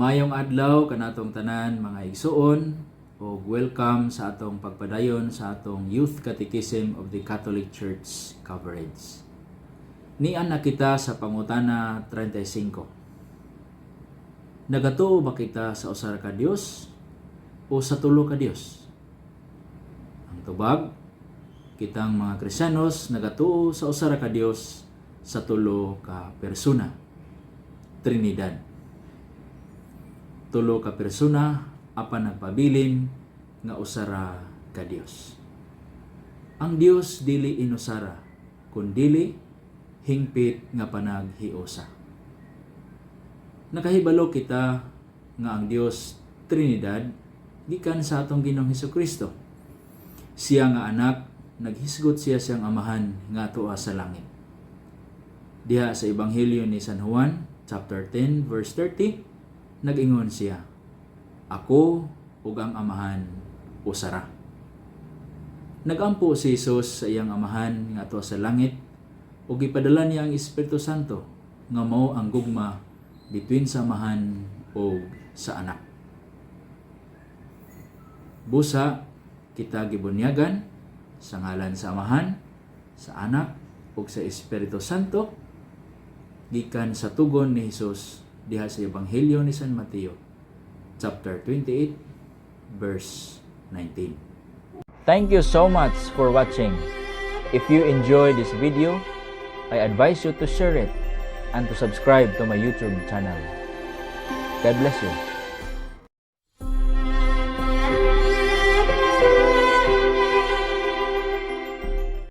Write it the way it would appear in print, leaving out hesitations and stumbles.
Maayong adlaw kanatong tanan, mga igsuon, ug welcome sa atong pagpadayon sa atong Youth Catechism of the Catholic Church coverage. Nian na kita sa pangutana 35. Nagatuo ba kita sa usa ka Dios o sa tulo ka Dios? Ang tubag, kitang mga Kristiyanos nagatuo sa usa ka Dios sa tulo ka persona. Trinidad. Tulo ka persona apan nagpabilin nga usa ra ka Dios. Ang Dios dili inusara, kundili hingpit nga panaghiusa. Nakahibalo kita nga ang Dios Trinidad gikan sa atong Ginoong Hesukristo. Siya nga anak, naghisgot siya siyang Amahan nga atoa sa langit. Diha sa Ebanghelyo ni San Juan, chapter 10, verse 30, nag-ingon siya, "Ako ug ang Amahan usa ra." Nagampo si Jesus sa iyang Amahan nga atoa sa langit ug gipadala niya ang Espiritu Santo nga mao ang gugma between sa Amahan ug sa Anak. Busa kita gibunyagan sa ngalan sa Amahan, sa Anak ug sa Espiritu Santo, gikan sa tugon ni Jesus diha sa Ebanghelyo ni San Mateo chapter 28 verse 19. Thank you so much for watching. If you enjoyed this video, I advise you to share it and to subscribe to my YouTube channel. God bless you.